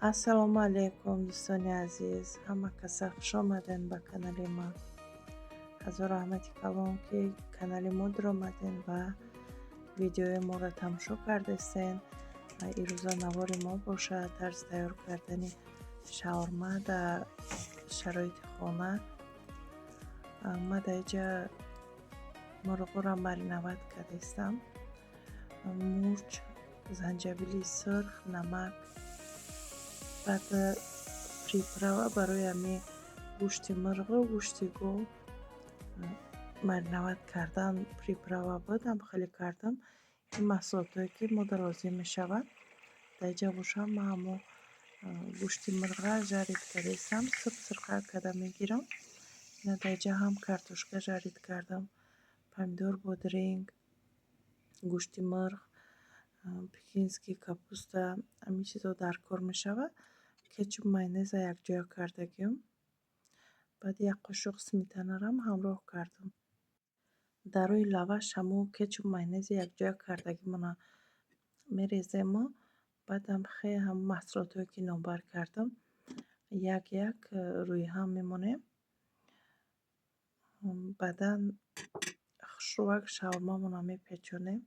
Ассалому алайкум, дӯстони азиз, ҳама каса хуш омаден ба канали ма. Ҳазор раҳмати калон, ки канали мо даромаден ва видеои моро тамошо кардастен. Ирӯза навори мо бошад тарзи тайёр кардани шаурма дар шароити хона. Ма дар инҷа мурғоро мариновать кардастам. Мурч, занҷабили сурх, намак, баъд приправа барои ҳамин гӯшти мурғу гӯшти гов мариновать кардан приправа буд, ҳам хеле кардам. Ин маҳсулотое, ки мода лозим мешавад. Дар инҷа бошам, ман ҳамон гӯшти мурғра жарить кардастам, сурх сурхак карда мегирам. Ина дар инҷа ҳам картошка жарить кардам, помидор, бодринг, гӯшти мурғ, пекинский капуста, ҳамин чизҳо дар кор мешавад. Кетчуп, майонеза якҷоя кардагиам. Баъд як қошуқ сметанарам ҳамроҳ кардам. Дар рӯи лаваш ҳамун кетчуп, майонези якҷоя кардагимона мерезему, баъдам ҳамун маҳсулотое, ки номбар кардам, як як рӯи ҳам мемонем. Баъдан хушрӯяк шаурмамонро мепечонем.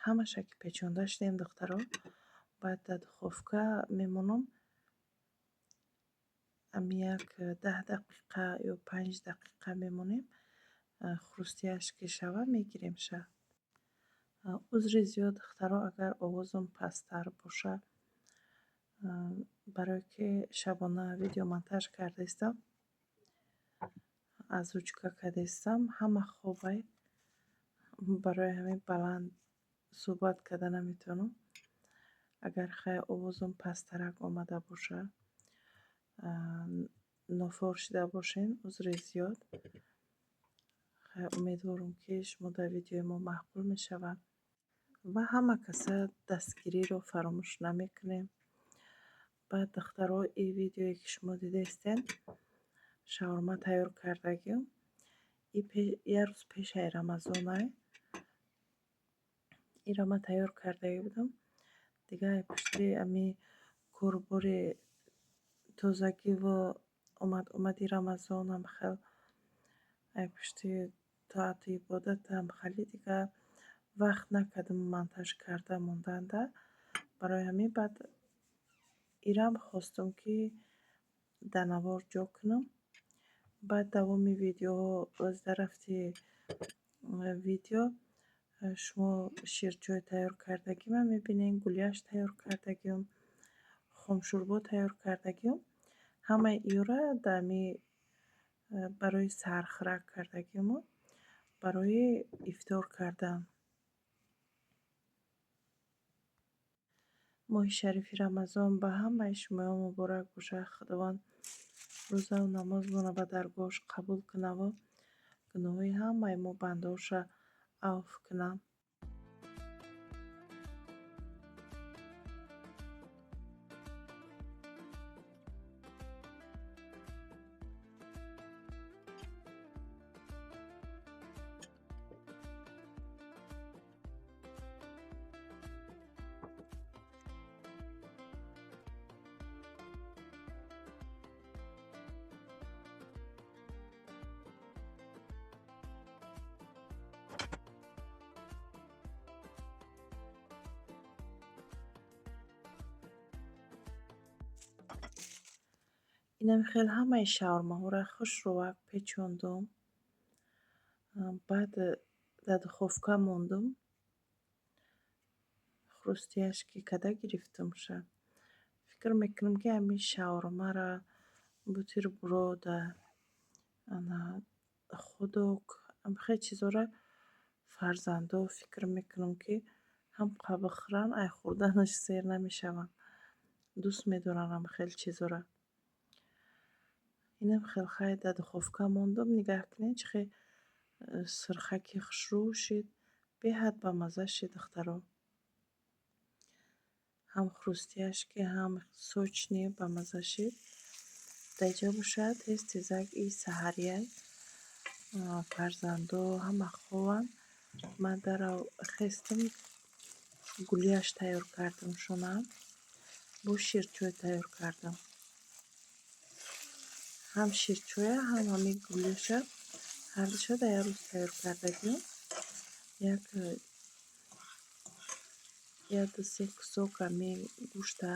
Ҳамаша ки печонда шудем, духтаро, баъд дар духовка мемонам. Ҳамин як 10 дақиқа ё 5 дақиқа мемонем. Хрустящ ки шавад, мегиремша. Узри зиёд, духтаро, агар овозам пасттар бошад, барое ки шабона видеомонтаж кардаистам, озвучка кардаистам, ҳама хобай, барои ҳамин баланд суҳбат карда наметавонам. Агар хай овозам пасттарак омада бошад, нофор шида бошен, узри зиёд. Хай, умедворам, ки шумо дар видеои мо маъқул мешавад ва ҳама каса дастгириро фаромӯш намекунем. Баъд, духтаро, ин видеое, ки шумо дидаистен, шаурма тайёр кардагиам, як рӯз пешаи Рамазонай инро ман тайёр кардагӣ будам. Дигар пушти ҳамин корубори тозагиву омад омади Рамазонам, хел ай пушти тоату ибодатам хеле дигар вақт накардам монтаж карда монданда. Барои ҳамин баъд ирам хостам, ки дар навор ҷо кунам. Баъд давоми видеоҳо, дар рафти видео шумо ширчой тайёр кардагима мебинед, гулияш тайёр кардагиам, хомшӯрбо тайёр кардагиам. Ҳамаи инро дар ҳамин барои саҳархӯрак кардагиаму барои ифтор кардан. Моҳи шарифи Рамазон ба ҳамаи шумоён муборак бошад. Худованд рӯзаву намозмонро ба даргоҳаш қабул кунаву гуноҳҳои ҳамаи мо бандаҳоша авф кунад. Инам хел ҳамаи шаурмаҳоро хушрӯяк печондум. Баъд дар духовка мондум. Хрустящ ки када гирифтамша. Фикр мекунам, ки ҳамин шаурмара, бутерброда, ана хот-дог, хеле чизҳоро фарзандо, фикр мекунам, ки ҳам бихӯранд, ай хӯрданаш сер намешаванд. Дӯст медоранд ҳам хеле чизҳоро. Инам хел хай дар духовка мондум. Нигаҳ кунед, чӣ хел сурхаки хушрӯ шид, беҳад бамазза шид, духтаро. Ҳам хрустящ, ҳам сочный, бамазза шид. Дар инҷа бошад, тез тезак и саҳарияй, фарзандо ҳама хобанд. Ман дарав хестам, гулияш тайёр кардам шунам. Бо ширчой тайёр кардам. Ҳам ширчоя, ҳам ҳамин гулёша, ҳардуша дар як рӯз тайёр кардагиам. Як ду се кусок ҳамин гӯшта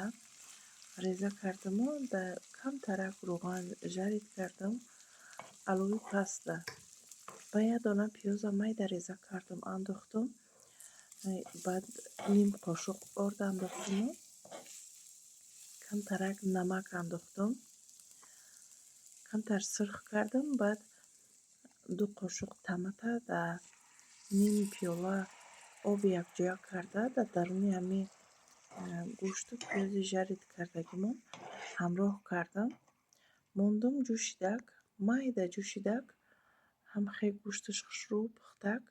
реза кардаму дар камтарак рӯған жарить кардам, алови паста. Ба як дона пиёза майда реза кардам, андохтум. Баъд ним қошуқ орд андохтуму камтарак намак андохтум. Камтар сирх кардам, баъд 2 қошуқ томата дар ним пиёла об якҷоя карда, дар даруни ҳамин гӯшту пиёзи жарить кардагимон ҳамроҳ кардам. Мондум, ҷӯшидак, майда ҷӯшидак, ҳам хел гӯшташ хушрӯ пухтак.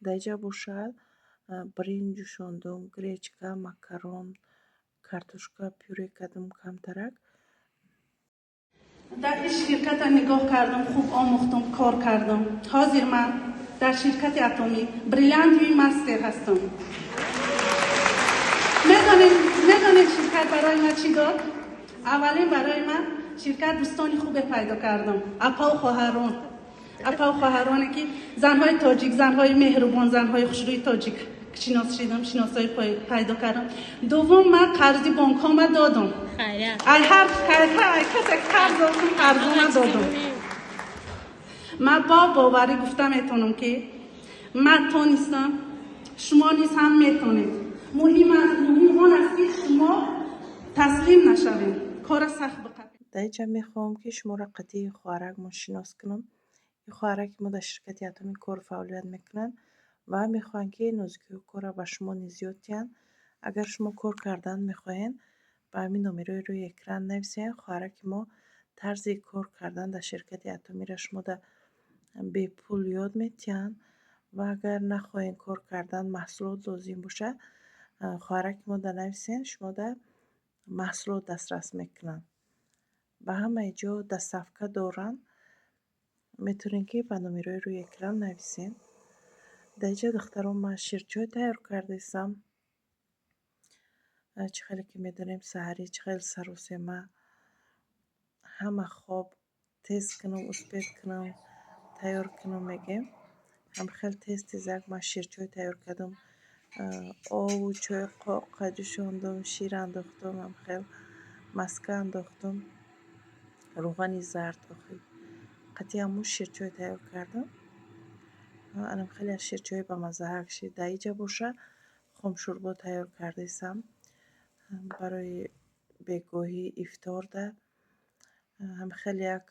Дар инҷа бошад, биринҷ ҷӯшондум, гречка, макарон, картошка пюре кардам камтарак. Дар ин ширката нигоҳ кардам, хуб омӯхтам, кор кардам. Ҳозир ман дар ширкати Атомӣ бриллиантовый мастер ҳастам. Медонед, ширкат барои ман чӣ дод? Аввалин, барои ман ширкат дӯстони хубе пайдо кардам, апаву хоҳарон, апаву хоҳароне ки занҳои тоҷик, занҳои меҳрубон, занҳои хушрӯи тоҷик шинос шидам, шиносоӣ пайдо кардам. Дуввум, ман қарзи бонкҳома додам. Ай ҳар касе қарз доштам, қарзома додам. Ман бо боварӣ гуфта метавонам, ки ман тонистам, шумо низ ҳам метонед. Муҳим он аст, ки шумо таслим нашавед, кора сахт биқапед. Дар инҷа мехоҳам, ки шуморо қатъии хоҳаракмон шинос кунам. Ин хоҳараки мо дар ширкати Атомӣ кору фаъолият мекунанд ва мехоҳанд, ки нозукиҳои корро ба шумо низ ёд диҳанд. Агар шумо кор кардан мехоҳед, ба ҳамин номерои рӯи экран нависед. Хоҳараки мо тарзи кор кардан дар ширкати Атомиро шумода бепул ёд медиҳанд ва агар нахоҳед кор кардан, маҳсулот лозим бошад, хоҳараки мо да нависед, шумода маҳсулот дастрас мекунанд. Ба ҳамаи ҷо доставка доранд. Метавонед, ки ба номерои рӯи экран нависед. Дар инҷа, духтарон, ман ширчой тайёр кардаистам. Чӣ хеле ки медонем, саҳарӣ чӣ хел саросема, ҳама хоб, тез кунам, успеть кунам, тайёр кунам мегем. Ҳам хел тез тезак ман ширчой тайёр кардам. Обу чойи қоққа ҷӯшондум, шир андохтум, ҳам хел маска андохтум, рӯғани зард охи. Қатъи ҳамун ширчой тайёр кардам. Анам хеле аз ширчои бамаззаак шид. Дар инҷа боша, хомшӯрбо тайёр кардаистам барои бегоҳӣ, ифторда. Ҳам хеле як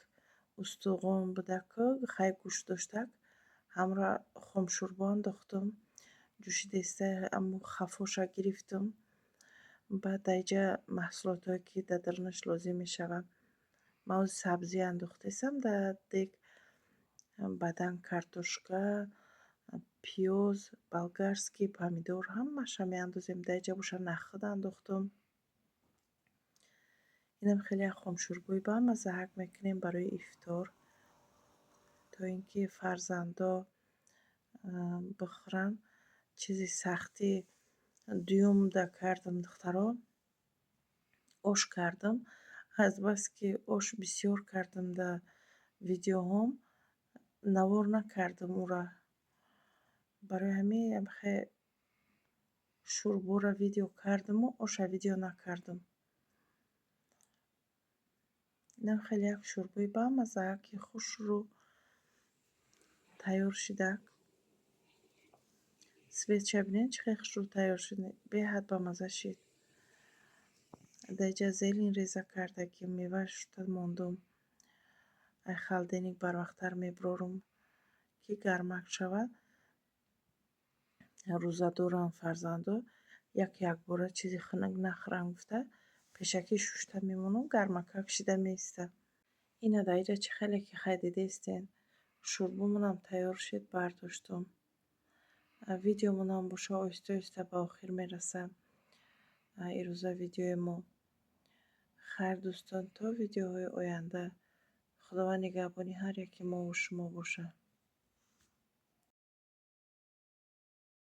устуғон будаку, хай гӯшт доштак, ҳамро хомшӯрбо андохтум. Ҷӯшидаиста, ҳамун хафоша гирифтум. Баъд дар инҷа маҳсулотҳое, ки дар дарунаш лозим мешавад. Ман ози сабзӣ андохтаистам дар дег, баъдан картошка, пиёз, болгарский помидор, ҳамаша меандозем. Дар инҷа боша, нахӯд андохтум. Инам хеле як хомшӯрбои бамаззаак мекунем барои ифтор, то ин ки фарзандо бихӯранд. Чизи сахтӣ дуюмда кардам, духтаро, ош кардам. Азбаски ош бисёр кардам, дар видеоҳом навор накардам ӯра. Барои ҳамин хе шӯрборо видео кардаму оша видео накардам. Инам хеле як шӯрбои бамаззааки хушрӯ тайёр шидак. Цветша бинед, чӣ хел хушрӯ тайёр шуд, беҳад бамазза шид. Дар инҷа зелень реза кардагим, мева шушта мондум. Ай холодильник барвақттар мебурорум, ки гармак шавад. Рӯзадорам фарзандо, як якбора чизи хунук нахӯрам гуфта, пешакӣ шушта мемонам, гармакак шида меистад. Ина дар инҷа чӣ хеле ки хай дидаистен, шӯрбомонам тайёр шид, бардоштум. Видеомонам боша, оҳиста оҳиста ба охир мерасад ирӯза видеои мо. Хайр, дӯстон, то видеоҳои оянда. Худованд нигаҳбони ҳар яки мову шумо бошад.